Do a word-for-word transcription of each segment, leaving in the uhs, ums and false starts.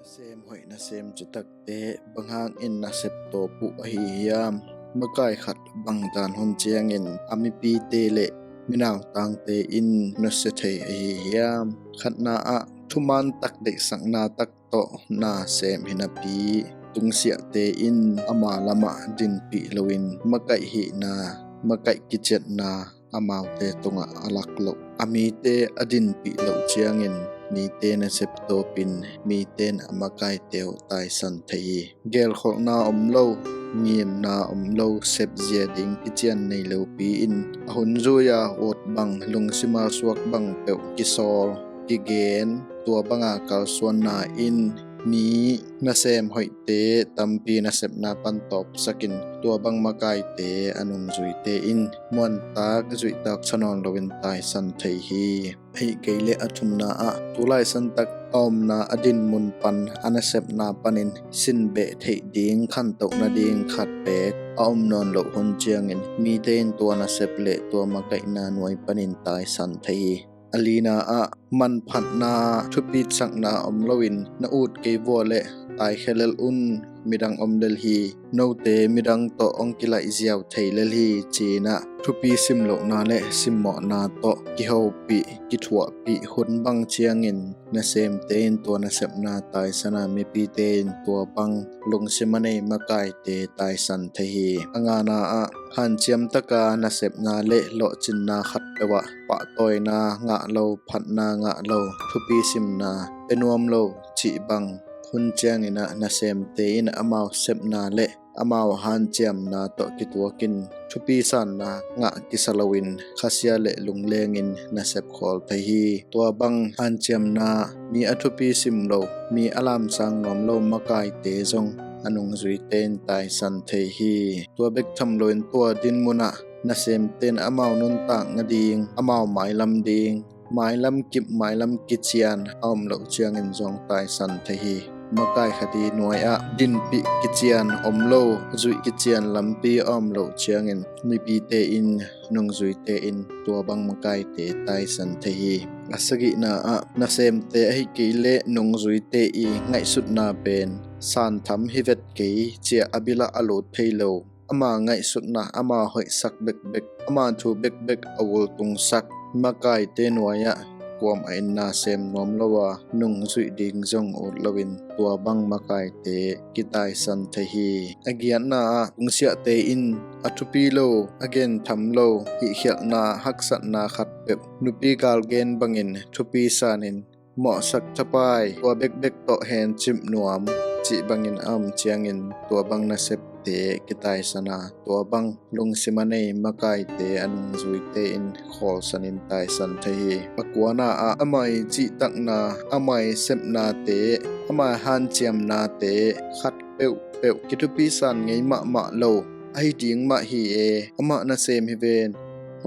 Sem hoih nasem citakte bang hangin nasep tawp uh ahi hiam? Makai khat bangdan hun ciangin a mipite le minautangte in nusia thei ahi hiam? Khatna ah thuman tak deihsakna tak tawh na sem hinapi tungsiahte in ama lamah dinpih loin makaih hihna, makaih kiciatna amaute tungah a lak loh, a mite a dinpih loh ciangin mite nasep tawpin mite in a makaite uh taisan thei hi. Gelkholhna om lo, ngimna om lo, sepzia ding kician nei lopi in a hun zui-a ut bang, lungsima suak bang peuh kisawl, kigen, tua banga kalsuanna in mi nasem hoihte tampi nasepna pan tawpsakin tua bang makaite a nungzuite in muantak zuihtak sa nawn loin taisan thei hi. Ahih kei leh a thumna ah tulaisantak a omna a dinmun pan a nasepna panin sinbeh theih ding khantoh nading khat beek a om nawn loh hun ciangin mite in tua nasep le tua makaihna nuai panin taisan thei hi. A lina ah manphatna, thupitsakna om loin na ut kei vua le taikhia lel un, midang om lel hi. Note midang tawh hong kilaih ziau thei lel hi, ci-in ah thupi simlohna le simmawhna tawh kihopih kithuahpih hun bang ciangin nasemte in tua nasepna taisan a mipite in tua bang lungsim a nei makaite taisan thei hi. A ngana ah hanciamtaka nasepna le lawhcinna khatpeuh ah pahtawina ngah lo, phatna ngah lo, thupi simna pia nuam lo cih bang hun ciangin ah nasemte in amau sepna le amau hanciamna tawh kituakin thupi sanna ngah kisa loin khasia le lunglengin nasep khawl thei hi. Tua bang hanciamna, mi a thupi sim lo, mi a lamsang nuam lo makaite zong a nungzuite in taisan thei hi. Tua bek tham loin tua dinmun ah nasemte in amau nuntak nading, amau mailam ding, mailam kip, mailam kician a om loh ciangin zong taisan thei hi. Makai khat i nuai ah dinpih kician om lo, zuih kician lampi a om loh ciangin mipite in, nungzuite in tua bang makaite taisan thei hi. A sagihna ah nasemte ahih kei leh nungzuite i ngaihsutna pen santham hi vet kei, ci-a a bilah a lut thei lo, ama ngaihsutna, ama hoihsak bekbek, ama thu bekbek a ultungsak makaite nuai-ah kuamah in na sem nuam lo a, nungzuih ding zong ut loin tua bang makaite kitaisan thei hi. A giatna ah tungsiahte in a thupi lo, a gentham lo, hihkhialhna, haksatna khatpeuh nupi galgen bangin thupi sanin mawhsak thapai, tua bekbek tawh hencip nuam cih bangin a om ciangin tua bang nasepte kitaisan a, tua bang lungsim a nei makaite a nungzuite in khawlsanin taisan thei hi. A kuana ah ama i cihtakna, ama i sepnate, ama i hanciamnate khat peuhpeuh kithupisan ngei mahmah lo, ahi ding mah hi e, amah nasem hi ven,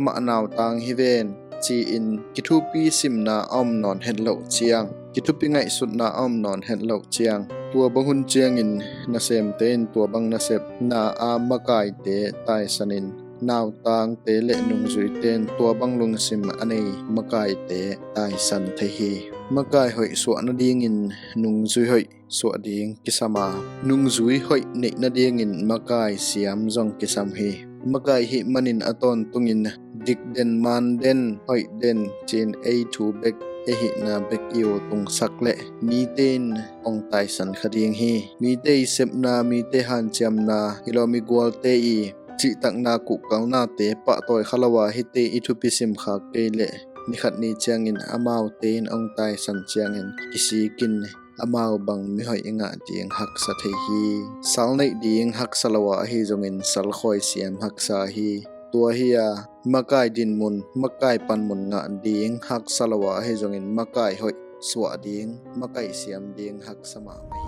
amah nautang hi ven, ci-in kithupi simna a om nawn het loh ciang, kithupi ngaihsutna a om nawn het loh ciang, tua bang hun ciangin nasemte in tua bang nasepna a makaite taisanin nautangte le nungzuite in tua bang lungsim a nei makaite taisan thei hi. Makai hoih suah nadingin nungzui hoih suah ding kisam a, nungzui hoih neih nadingin makai siam zong kisam hi. Makai hih manin a tawntungin dik den, man den, hoih den ci-in ei thu bek, ei hihna bek i ultungsak leh mite in hong taisan kha ding hi. Mite i sepna, mite hanciamna, i lawm i gualte i cihtakna, kuhkalnate pahtawi kha lo a, hihte i thupi sim khak kei leh ni khat ni ciangin amaute in hong taisan ciangin kisikin amau bang mihoih i ngah ding haksa thei hi. Sal neih ding haksa lo a, ahi zongin sal khawi siam haksa hi. Tua hi a, makai dinmun, makai panmun ngah ding haksa lo a, ahi zongin makai hoih suah ding, makai siam ding haksa mahmah hi.